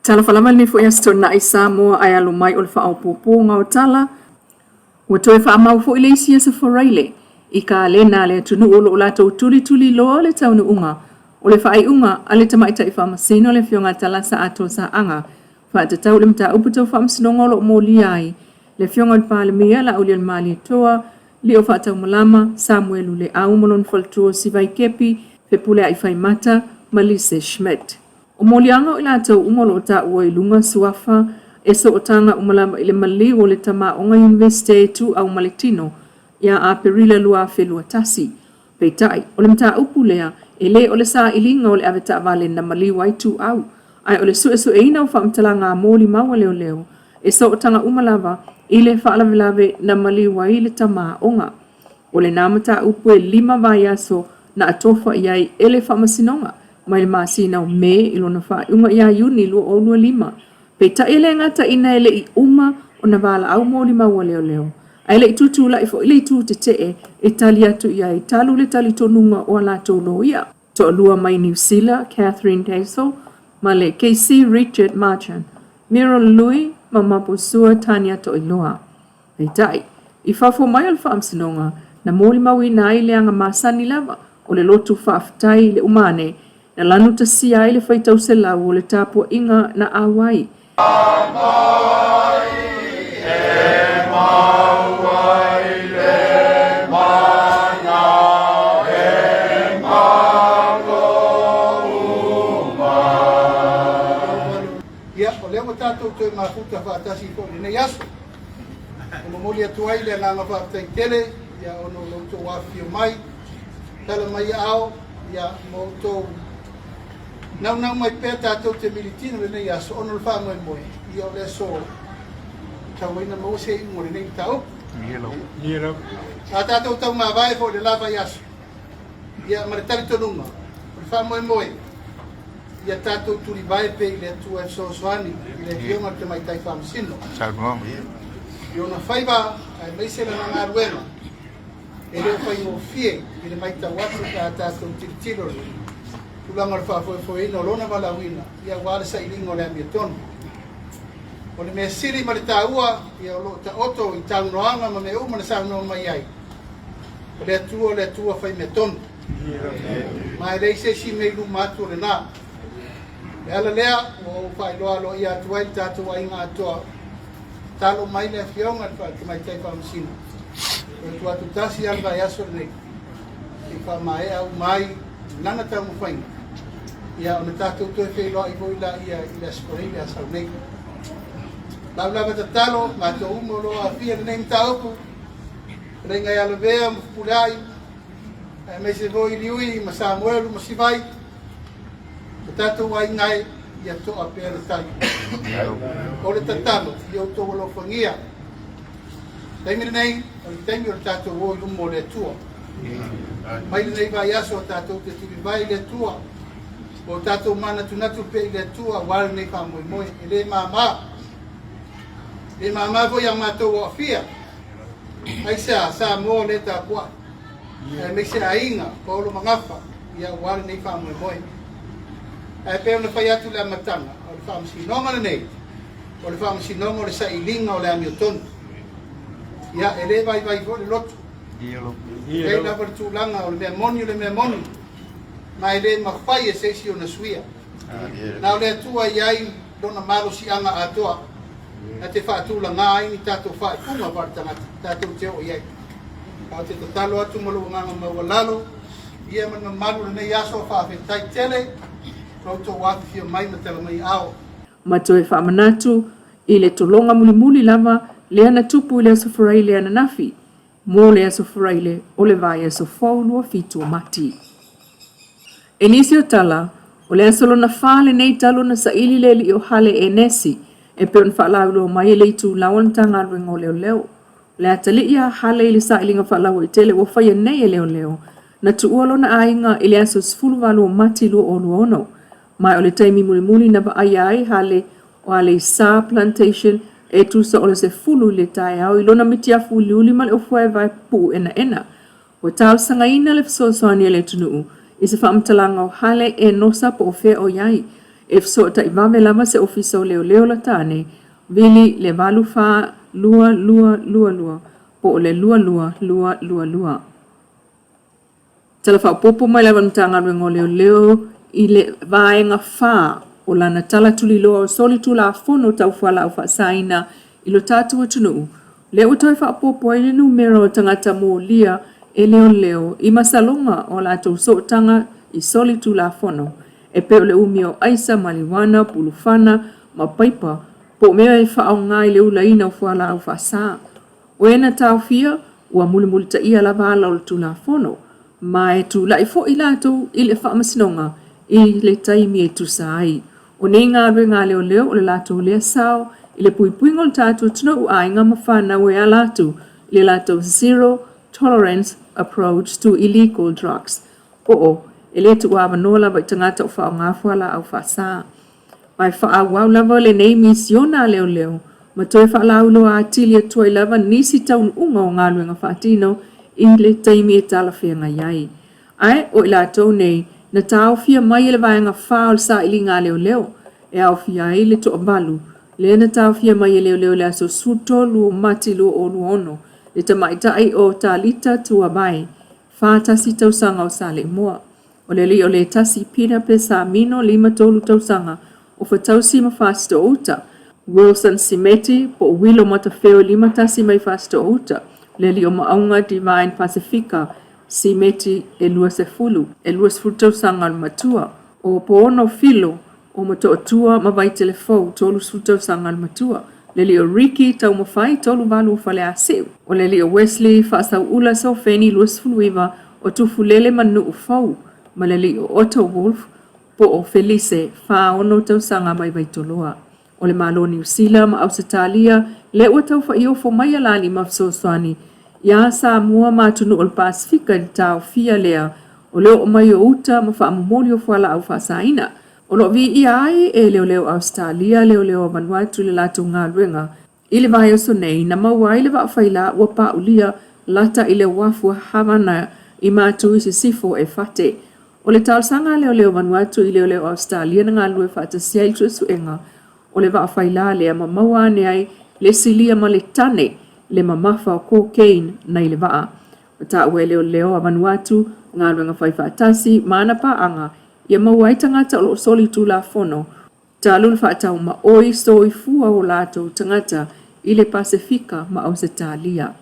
Talofa lava i lenei foi Aso Toonai Samoa ae alo mai o le faaopoopoga o tala. Ua toe faamau foi le isi Aso Faraile i kalena a le atunuu o lo o latou tulituliloa le taunuuga o le faaiuga a le Tamaitai Faamasino le Afioga ia Talasa Ato Saaga faatatau i le mataupu tau faamasinoga o lo o molia ai le Afioga i le Palemia Laaulialemalietoa Lio Faataumalama Samuelu Leau ma lona faletua o Sivai Kepi Fepuleai Faimata ma Lise Schmidt. O moliaga o i latou uma o lo o taua i luga suafa e sootaga uma lava i le maliu o le Tama-aoga Iunivesite e Ituau ma le Tino ia Aperila 2021. Peitai, o le mataupu lea, e le o le sailiga o le avetaavale na maliu ai Ituau, ae o le suesueina o faamatalaga a molimau a leoleo e sootaga uma lava i le faalavelave na maliu ai le tama-aoga. O lena mataupu e 5 vaiaso na atofa i ai e le Faamasinoga mai le masina o Me i lona faaiuga ia Iuni 2025. Peitai e le gata ina e le i uma ona valaau molimau a leoleo, ae le i tutulai foi le itu tetee e tali atu i ai talu le talitonuga o a latou loia. Toalua mai Niu Sila, Catherine Dassel ma le KC Richard Marchant, Muriel Lui ma Mapusua Tania Toiloa. Peitai, i fafo mai o le faamasinoga, na molimauina ai le aga masani lava o le loto faafetai i le uma ane na lanutasia ai le faitau selau o le tapuaiga na auai. Ia, o lea ua tatou toe mafuta faatasi foi i lenei aso. E momoli atu ai le agaga faafetai tele ia ona o lo outou afifio mai, tala mai aao ia ma outou naunau mai pea tatou te militino i lenei aso ona o le faamoemoe ia o le aso tau ai na maua se iuga o lenei mataupu. A tatou taumavae foi i le la vaiaso ia ma le talitonuga o le faamoemoe ia tatou tulivae pea i le Atua e fesoasoani i le Afioga i le Tamaitai Faamasino i ona faiva aemaise lana galuega e le o faigofie i le matau atu pe a tatou tilotilo i le tulaga o le faafoefoeina o lona valaauina ia aua le sailiga o le amiotonu. O le mea sili ma le taua ia o lo o taoto i taunoaga ma mea uma na saunoa mai ai o le Atua o le Atua fai mea tonu. Ma e leai se isi mea i luma atu o lena. O le ala lea ua ou faailoa aloaia atu ai le tatou aiga atoa, talo mai le Afioga i le Tamaitai Faamasino, toe tuu atu tasi lava le vaiaso lenei, se i faamaea uma ai lana taumafaiga, ia ona tatou toe feiloai foi laia i le Aso Faraile a sau nei. Lau lava tatalo, matou uma o lo o aafia i lenei mataupu, Fetalaiga ia Lavea ma Fepuleai, aemaise foi Liui ma Samuelu ma Sivai, o tatou aiga e, ia toa pea le tai. O le tatalo, ia outou alofagia. Taimi lenei, o le taimi o le tatou o i luma o le Atua. Mai lenei vaiaso tatou te tulivae i le Atua, o tatou manatunatu pea i le Atua aua lenei faamoemoe. E le mama. E le mama foi ia matou o aafia. Aisea, Samoa lea tapuai, aemaise aiga, Paolo ma Gafa, ia aua lenei faamoemoe. Ae pei ona fai atu i le amataga, o le faamasinoga lenei, o le faamasinoga o le sailiga o le amiotonu. Ia, e le vaivai foi le loto. E i ai lava le tulaga o le mea moni o le mea moni, ma e le mafai e se isi ona suia. Na o le Atua e i ai Lona malosiaga atoa na te faatulagā ai ni tatou faaiuga faaletagata tatou te oo i ai. Ae ou te tatalo atu ma lou agaga maualalo ia ma le mamalu o lenei aso, faafetai tele lo outou afifio mai ma tala mai aao. Ma toe faamanatu i le tologa mulimuli lava lea na tupu i le Aso Faraile ananafi, mo le Aso Faraile o le vaiaso fou 27 o Mati. I nisi o tala, o le aso lona fa lenei talu ona saili le alii o Hale Enesi e pei ona faalauiloa mai e le itulau o le Matagaluega o Leoleo. O le atalii a Hale i le sailiga faalauaitele ua faia nei e leoleo, na tuua lona aiga i le aso 18 o Mati 2026, ma o le taimi mulimuli na vaaia ai Hale o Aleisa Plantation e tusa o le 10 i le taeao i lona mitiafu uliuli ma le ofuaevae pupuu enaena. Ua talosagaina le fesoasoani a le atunuu i se faamatalaga o Hale Enosa po o fea o i ai. E fesootai vave lava se Ofisa o Leoleo lata ane, vili le 842222 po o le 22222. Tala Faaopoopo mai lava a le Matagaluega o Leoleo i le Vaega 4 o lana Tala Tuliloa o Solitulafono Tau Fualaau Faasaina i lo tatou atunuu, lea ua toe faaopoopo ai le numera o tagata molia e leoleo i masaloga o a latou sootaga i solitulafono, e pei o le umi o aisa, maliuana, pulufana ma paipa, po o mea e faaaoga i le ulaina o fualaau faasa. O e na taofia, ua mulimulitaia lava ala o le Tulafono, ma e tulai foi latou i le Faamasinoga i le taimi e tusa ai. O nei galuega a leoleo o le latou lea sao i le puipuiga o le tatou atunuu, aiga ma fanau e ala atu i le latou Zero Tolerance Approach to Illegal Drugs, po o, e le tuuavanoa lava i tagata o faaaoga fualaau faasa. Ma e faaauau lava lenei misiona a leoleo ma toe faalauiloa atili atu ai lava nisi taunuuga o galuega faatino i le taimi e talafeagai ai. Ae o i latou nei na taofia mai e le Vaega 4 o le Sailiga a Leoleo, e aofia ai le toavalu lea na taofia mai e leoleo i le aso 13 o Mati 2026, le tamaitai o Talita Tuavae, 41 tausaga o Saleimoa. O le alii o Letasi Peter Pesamino, 53 tausaga, o Fatausi ma Fasitoouta. Wilson Simeti, po o Wilo Matafeo, 51 mai Fasitoouta. O le alii o Maauga Divine Pasefika Simeti, e 20, e 20 tausaga o le matua. O Poono Filo, o Motootua ma Vaitelefou, 30 tausaga le matua. Le alii o Ricky Taumafai, 38 o Faleasiu. O le alii o Wesley Faasauula Sofeni, 29 o Tufulele ma Nuufou. Ma le alii o Otto Wolf, po o Felise, 46 tausaga mai Vaitoloa. O le Malo o Niu Sila ma Ausetalia lea ua tau faiofo mai alalima fesoasoani iā Samoa ma atunuu o le Pasefika i le taofia lea o le oo mai o uta ma faamomoli o fualaau faasaina. O lo o viia ai e leoleo Ausetalia leoleo o Vanuatu i le latou galuega i le vaiaso nei na maua ai le vaa faila ua paulia lata i le uafu Havana i Matu i Sisifo e fate. O le talosaga a leoleo Vanuatu i leoleo Ausetalia na galulue faatasi ai i le suesuega o le vaa faila lea ma maua ane ai le silia ma le tane le mamafa o cocaine nei le vaa. Ua taua e leoleo a Vanuatu galuega fai faatasi ma ana paaga ia maua ai tagata o lo o solitulafono talu le faatau maoi soifua o latou tagata i le Pasefika ma Ausetalia.